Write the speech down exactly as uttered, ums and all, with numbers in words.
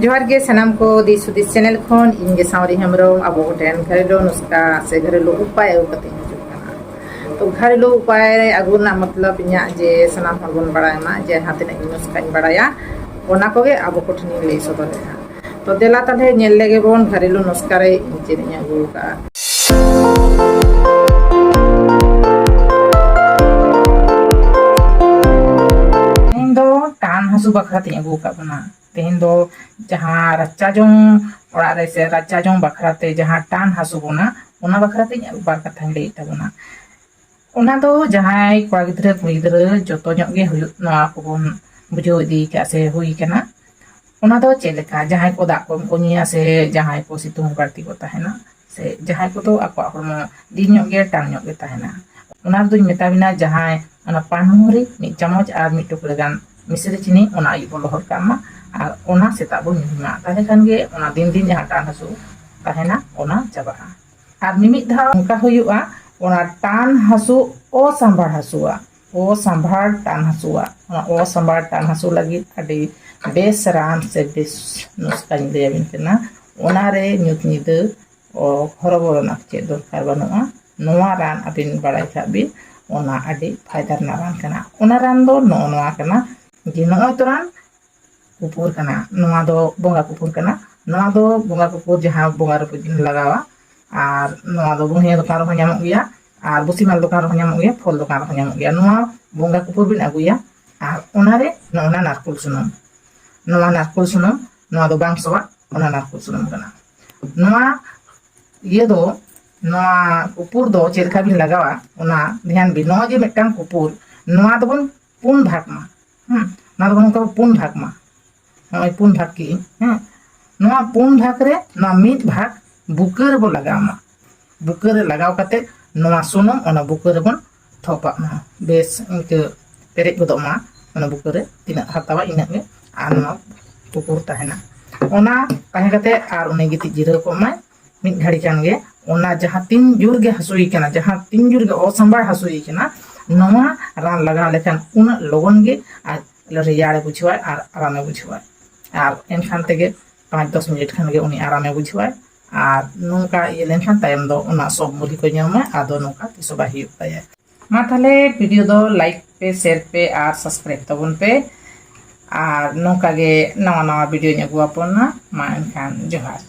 ᱡᱚᱦᱟᱨ ᱜᱮ ᱥᱟᱱᱟᱢ ᱠᱚ, ᱫᱤᱥ ᱦᱩᱫᱤᱥ ᱪᱮᱱᱮᱞ ᱠᱷᱚᱱ ᱤᱧ ᱜᱮ ᱥᱟᱶᱨᱤ ᱦᱮᱢᱵᱨᱚᱢ ᱟᱵᱚ ᱠᱚᱴᱷᱮᱱ ᱜᱷᱟᱨᱮᱞᱩ ᱱᱩᱥᱠᱟ ᱥᱮ ᱜᱷᱟᱨᱮᱞᱩ ᱩᱯᱟᱭ ᱟᱹᱜᱩ ᱠᱟᱛᱮ ᱤᱧ ᱦᱤᱡᱩᱜ ᱠᱟᱱᱟ᱾ ᱛᱚ ᱜᱷᱟᱨᱮᱞᱩ ᱩᱯᱟᱭ ᱟᱹᱜᱩ ᱨᱮᱱᱟᱜ ᱢᱚᱛᱞᱚᱵ ᱤᱧᱟᱹᱜ ᱡᱮ ᱥᱟᱱᱟᱢ ᱦᱚᱲ ᱵᱚᱱ ᱵᱟᱲᱟᱭ ᱢᱟ ᱡᱮ ᱡᱟᱦᱟᱸ ᱛᱤᱱᱟᱹᱜ ᱤᱧ ᱱᱩᱥᱠᱟᱧ ᱵᱟᱲᱟᱭᱟ, ᱚᱱᱟ ᱠᱚᱜᱮ ᱟᱵᱚ ᱠᱚᱴᱷᱮᱱ ᱤᱧ ᱞᱟᱹᱭ ᱥᱚᱫᱚᱨᱮᱫᱼᱟ᱾ ᱛᱚ ᱫᱮᱞᱟ ᱛᱟᱦᱞᱮ ᱧᱮᱞ ᱞᱮᱜᱮ ᱵᱚᱱ ᱜᱷᱟᱨᱮᱞᱩ ᱱᱩᱥᱠᱟ ᱨᱮ ᱤᱧ ᱪᱮᱫ ᱤᱧ ᱟᱹᱜᱩ ᱟᱠᱟᱫᱼᱟ᱾ ᱤᱧ ᱫᱚ ᱴᱟᱱ ᱦᱟᱹᱥᱩ ᱵᱟᱠᱷᱨᱟ ᱛᱤᱧ ᱟᱹᱜᱩ ᱟᱠᱟᱫ ᱵᱚᱱᱟ᱾ ᱛᱮᱦᱮᱧ ᱫᱚ ᱡᱟᱦᱟᱸ ᱨᱟᱪᱟ ᱡᱚᱝ ᱚᱲᱟᱜ ᱨᱮ ᱥᱮ ᱨᱟᱪᱟ ᱡᱚᱝ ᱵᱟᱠᱷᱨᱟ ᱛᱮ ᱡᱟᱦᱟᱸ ᱴᱟᱱ ᱦᱟᱹᱥᱩ ᱵᱚᱱᱟ, ᱚᱱᱟ ᱵᱟᱠᱷᱨᱟ ᱛᱤᱧ ᱵᱟᱨ ᱠᱟᱛᱷᱟᱧ ᱞᱟᱹᱭᱮᱫ ᱛᱟᱵᱚᱱᱟ᱾ ᱚᱱᱟ ᱫᱚ ᱡᱟᱦᱟᱸᱭ ᱠᱚᱲᱟ ᱜᱤᱫᱽᱨᱟᱹ ᱠᱩᱲᱤ ᱜᱤᱫᱽᱨᱟᱹ ᱡᱚᱛᱚ ᱧᱚᱜ ᱜᱮ ᱦᱩᱭᱩᱜ, ᱱᱚᱣᱟ ᱠᱚᱵᱚᱱ ᱵᱩᱡᱷᱟᱹᱣ ᱤᱫᱤ ᱠᱟᱜ ᱥᱮ ᱦᱩᱭ ᱠᱟᱱᱟ᱾ ᱚᱱᱟ ᱫᱚ ᱪᱮᱫ ᱞᱮᱠᱟ, ᱡᱟᱦᱟᱸᱭ ᱠᱚ ᱫᱟᱜ ᱠᱚᱢ ᱠᱚ ᱧᱩᱭᱟ ᱥᱮ ᱡᱟᱦᱟᱸᱭ ᱠᱚ ᱥᱤᱛᱩᱝ ᱵᱟᱹᱲᱛᱤ ᱠᱚ ᱛᱟᱦᱮᱱᱟ ᱥᱮ ᱡᱟᱦᱟᱸᱭ ᱠᱚᱫᱚ ᱟᱠᱚᱣᱟᱜ ᱦᱚᱲᱢᱚ ᱫᱤᱱ ᱧᱚᱜ ᱜᱮ ᱴᱟᱱ ᱧᱚᱜ ᱜᱮ ᱛᱟᱦᱮᱱᱟ, ᱚᱱᱟ ᱨᱮᱫᱚᱧ ᱢᱮᱛᱟ ᱵᱤᱱᱟ ᱡᱟᱦᱟᱸᱭ ᱚᱱᱟ ᱯᱟᱱᱢᱩᱦᱩᱨᱤ ᱢᱤᱫ ᱪᱟᱢᱚᱪ ᱟᱨ ᱢᱤᱫ ᱴᱩᱠᱨᱟᱹ ᱜᱟᱱ ᱢᱤᱥᱨᱤ ᱪᱤᱱᱤ ᱚᱱᱟ ᱟᱹᱭᱩᱵ ᱵᱚᱱ ᱞᱚᱦᱚᱫ ᱠᱟᱜ ᱢᱟ ᱟᱨ ᱚᱱᱟ ᱥᱮᱛᱟᱜ ᱵᱚᱱ ᱧᱩᱭ ᱢᱟ᱾ ᱛᱟᱦᱞᱮ ᱠᱷᱟᱱ ᱜᱮ ᱚᱱᱟ ᱫᱤᱱ ᱫᱤᱱ ᱡᱟᱦᱟᱸ ᱴᱟᱱ ᱦᱟᱹᱥᱩ ᱛᱟᱦᱮᱱᱟ ᱚᱱᱟ ᱪᱟᱵᱟᱜᱼᱟ᱾ ᱟᱨ ᱢᱤᱢᱤᱫ ᱫᱷᱟᱣ ᱚᱱᱠᱟ ᱦᱩᱭᱩᱜᱼᱟ, ᱚᱱᱟ ᱴᱟᱱ ᱦᱟᱹᱥᱩ ᱚᱥᱟᱢᱵᱷᱟᱲ ᱦᱟᱹᱥᱩᱣᱟᱜ, ᱚᱥᱟᱢᱵᱷᱟᱲ ᱴᱟᱱ ᱦᱟᱹᱥᱩᱣᱟᱜ, ᱚᱱᱟ ᱚᱥᱟᱢᱵᱷᱟᱲ ᱴᱟᱱ ᱦᱟᱹᱥᱩ ᱞᱟᱹᱜᱤᱫ ᱟᱹᱰᱤ ᱵᱮᱥ ᱨᱟᱱ ᱥᱮ ᱵᱮᱥ ᱱᱩᱥᱠᱟᱧ ᱞᱟᱹᱭᱟᱵᱤᱱ ᱠᱟᱱᱟ᱾ ᱚᱱᱟᱨᱮ ᱧᱩᱛ ᱧᱤᱫᱟᱹ ᱚ, ᱦᱚᱨᱚᱵᱚᱨᱚ ᱨᱮᱱᱟᱜ ᱪᱮᱫ ᱫᱚᱨᱠᱟᱨ ᱵᱟᱹᱱᱩᱜᱼᱟ᱾ ᱱᱚᱣᱟ ᱨᱟᱱ ᱟᱹᱵᱤᱱ ᱵᱟᱲᱟᱭ ᱠᱷᱟᱜ ᱵᱤᱱ, ᱚᱱᱟ ᱟᱹᱰᱤ ᱯᱷᱟᱭᱫᱟ ᱨᱮᱱᱟᱜ ᱨᱟᱱ ᱠᱟᱱᱟ᱾ ᱚᱱᱟ ᱨᱟᱱ ᱫᱚ ᱱᱚᱜᱼᱚ ᱱᱚᱣᱟ ᱠᱟᱱᱟ ᱡᱮ ᱱᱚᱜᱼᱚᱭ ᱛᱚ ᱨᱟᱱ ᱠᱩᱯᱩᱨ ᱠᱟᱱᱟ, ᱱᱚᱣᱟ ᱫᱚ ᱵᱚᱸᱜᱟ ᱠᱩᱯᱩᱨ ᱠᱟᱱᱟ᱾ ᱱᱚᱣᱟ ᱫᱚ ᱵᱚᱸᱜᱟ ᱠᱩᱯᱩᱨ ᱡᱟᱦᱟᱸ ᱵᱚᱸᱜᱟ ᱨᱮ ᱵᱚᱱ ᱞᱟᱜᱟᱣᱟ, ᱟᱨ ᱱᱚᱣᱟ ᱫᱚ ᱵᱩᱦᱱᱤᱭᱟᱹ ᱫᱚᱠᱟᱱ ᱨᱮᱦᱚᱸ ᱧᱟᱢᱚᱜ ᱜᱮᱭᱟ, ᱟᱨ ᱵᱩᱥᱤᱢᱟᱞ ᱫᱚᱠᱟᱱ ᱨᱮᱦᱚᱸ ᱧᱟᱢᱚᱜ ᱜᱮᱭᱟ, ᱯᱷᱚᱞ ᱫᱚᱠᱟᱱ ᱨᱮᱦᱚᱸ ᱧᱟᱢᱚᱜ ᱜᱮᱭᱟ᱾ ᱱᱚᱣᱟ ᱵᱚᱸᱜᱟ ᱠᱩᱯᱩᱨ ᱵᱤᱱ ᱟᱹᱜᱩᱭᱟ, ᱟᱨ ᱚᱱᱟᱨᱮ ᱱᱚᱜᱼᱚ ᱱᱟ ᱱᱟᱨᱠᱳᱞ ᱥᱩᱱᱩᱢ, ᱱᱚᱣᱟ ᱱᱟᱨᱠᱳᱞ ᱥᱩᱱᱩᱢ, ᱱᱚᱣᱟ ᱫᱚ ᱵᱟᱝ ᱥᱚᱣᱟ, ᱚᱱᱟ ᱱᱟᱨᱠᱳᱞ ᱥᱩᱱᱩᱢ ᱠᱟᱱᱟ᱾ ᱱᱚᱣᱟ ᱤᱭᱟᱹ ᱫᱚ, ᱱᱚᱣᱟ ᱠᱩᱯᱩᱨ ᱫᱚ ᱪᱮᱫ ᱞᱮᱠᱟ ᱵᱤᱱ ᱞᱟᱜᱟᱣᱟ, ᱚᱱᱟ ᱫᱷᱮᱭᱟᱱ ᱵᱤᱱ᱾ ᱱᱚᱜᱼᱚᱭ ᱡᱮ ᱢᱤᱫᱴᱟᱝ ᱠᱩᱯᱩᱨ, ᱱᱚᱣᱟ ᱫᱚᱵᱚᱱ ᱯᱩᱱ ᱵᱷᱟᱜᱽ ᱢᱟ᱾ ᱦᱮᱸ, ᱱᱚᱣᱟ ᱫᱚᱵᱚᱱ ᱱᱚᱝᱠᱟ ᱵᱚᱱ ᱯᱩᱱ ᱵᱷᱟᱜᱽ ᱢᱟ᱾ ᱱᱚᱜᱼᱚᱭ ᱯᱩᱱ ᱵᱷᱟᱜᱽ ᱠᱮᱜᱼᱟᱹᱧ᱾ ᱦᱮᱸ, ᱱᱚᱣᱟ ᱯᱩᱱ ᱵᱷᱟᱜᱽ ᱨᱮ ᱱᱚᱣᱟ ᱢᱤᱫ ᱵᱷᱟᱜᱽ ᱵᱩᱠᱟᱹ ᱨᱮᱵᱚᱱ ᱞᱟᱜᱟᱣ ᱢᱟ᱾ ᱵᱩᱠᱟᱹ ᱨᱮ ᱞᱟᱜᱟᱣ ᱠᱟᱛᱮ ᱱᱚᱣᱟ ᱥᱩᱱᱩᱢ ᱚᱱᱟ ᱵᱩᱠᱟᱹ ᱨᱮᱵᱚᱱ ᱛᱷᱚᱯᱟᱜ ᱢᱟ᱾ ᱵᱮᱥ ᱤᱱᱠᱟᱹ ᱯᱮᱨᱮᱡ ᱜᱚᱫᱚᱜ ᱢᱟ ᱚᱱᱟ ᱵᱩᱠᱟᱹ ᱨᱮ, ᱛᱤᱱᱟᱹᱜ ᱦᱟᱛᱟᱣᱟ ᱤᱱᱟᱹᱜ ᱜᱮ᱾ ᱟᱨ ᱱᱚᱣᱟ ᱠᱩᱯᱩᱨ ᱛᱟᱦᱮᱱᱟ, ᱚᱱᱟ ᱛᱟᱦᱮᱸ ᱠᱟᱛᱮ ᱟᱨ ᱩᱱᱤ ᱜᱤᱛᱤᱡ ᱡᱤᱨᱟᱹᱣ ᱠᱚᱜ ᱢᱟᱭ᱾ ᱢᱤᱫ ᱜᱷᱟᱹᱲᱤ ᱠᱷᱟᱱ ᱜᱮ ᱚᱱᱟ ᱡᱟᱦᱟᱸ ᱛᱤᱱ ᱡᱳᱨ ᱜᱮ ᱦᱟᱹᱥᱩᱭᱮ ᱠᱟᱱᱟ, ᱡᱟᱦᱟᱸ ᱛᱤᱱ ᱡᱳᱨ ᱜᱮ ᱚᱥᱟᱢᱵᱟᱲ ᱦᱟᱹᱥᱩᱭᱮ ᱠᱟᱱᱟ, ᱱᱚᱣᱟ ᱨᱟᱱ ᱞᱟᱜᱟᱣ ᱞᱮᱠᱷᱟᱱ ᱩᱱᱟᱹᱜ ᱞᱚᱜᱚᱱ ᱜᱮ ᱟᱡ ᱨᱮᱭᱟᱲᱮ ᱵᱩᱡᱷᱟᱹᱣᱟᱭ ᱟᱨ ᱟᱨᱟᱢᱮ ᱵᱩᱡᱷᱟᱹᱣᱟᱭ᱾ ᱟᱨ ᱮᱱᱠᱷᱟᱱ ᱛᱮᱜᱮ ᱯᱟᱸᱪ ᱫᱚᱥ ᱢᱤᱱᱤᱴ ᱠᱷᱟᱱ ᱜᱮ ᱩᱱᱤ ᱟᱨᱟᱢᱮ ᱵᱩᱡᱷᱟᱹᱣᱟᱭ᱾ ᱟᱨ ᱱᱚᱝᱠᱟ ᱤᱭᱟᱹ ᱞᱮᱱᱠᱷᱟᱱ ᱛᱟᱭᱚᱢ ᱫᱚ ᱚᱱᱟ ᱥᱚᱵ ᱢᱩᱞᱤ ᱠᱚ ᱧᱟᱢᱟ, ᱟᱫᱚ ᱱᱚᱝᱠᱟ ᱛᱤᱥ ᱦᱚᱸ ᱵᱟᱭ ᱦᱩᱭᱩᱜ ᱛᱟᱭᱟ᱾ ᱢᱟ ᱛᱟᱦᱞᱮ ᱵᱷᱤᱰᱤᱭᱳ ᱫᱚ ᱞᱟᱭᱤᱠ ᱯᱮ, ᱥᱮᱭᱟᱨ ᱯᱮ ᱟᱨ ᱥᱟᱵᱥᱠᱨᱟᱭᱤᱵ ᱛᱟᱵᱚᱱ ᱯᱮ᱾ ᱟᱨ ᱱᱚᱝᱠᱟ ᱜᱮ ᱱᱟᱣᱟ ᱱᱟᱣᱟ ᱵᱷᱤᱰᱤᱭᱳᱧ ᱟᱹᱜᱩ ᱟᱵᱚᱱᱟ᱾ ᱢᱟ ᱮᱱᱠᱷᱟᱱ ᱡᱚᱦᱟᱨ᱾